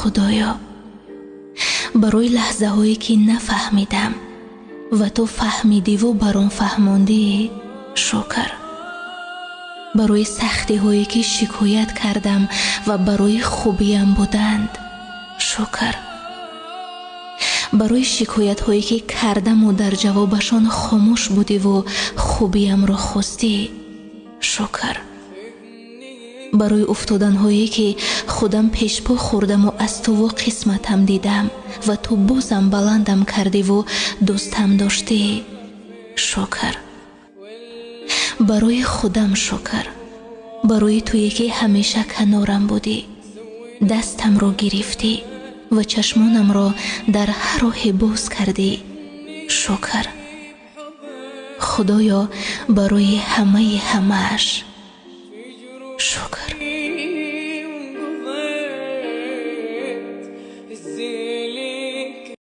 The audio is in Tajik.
Худоё, барои лаҳзаҳое ки нафаҳмидам ва ту фаҳмидиву бар он фаҳмондӣ, шукр. Барои сахтиҳое ки шикоят кардам ва барои хубиям буданд, шукр. Барои шикоятҳое ки кардаму дар ҷавобашон хомӯш будиву хубиямро хостӣ, шукр. Барои уфтоданҳое ки худам пешпо хӯрдаму аз туву қисматам дидам ва ту бозам баландам кардиву дӯстам доштӣ, шукр. Барои худам шукр, барои туе ки ҳамеша канорам будӣ, дастамро гирифтӣ ва чашмонамро дар ҳар роҳе боз кардӣ, шукр. Худоё, барои ҳамаи ҳамааш шукр.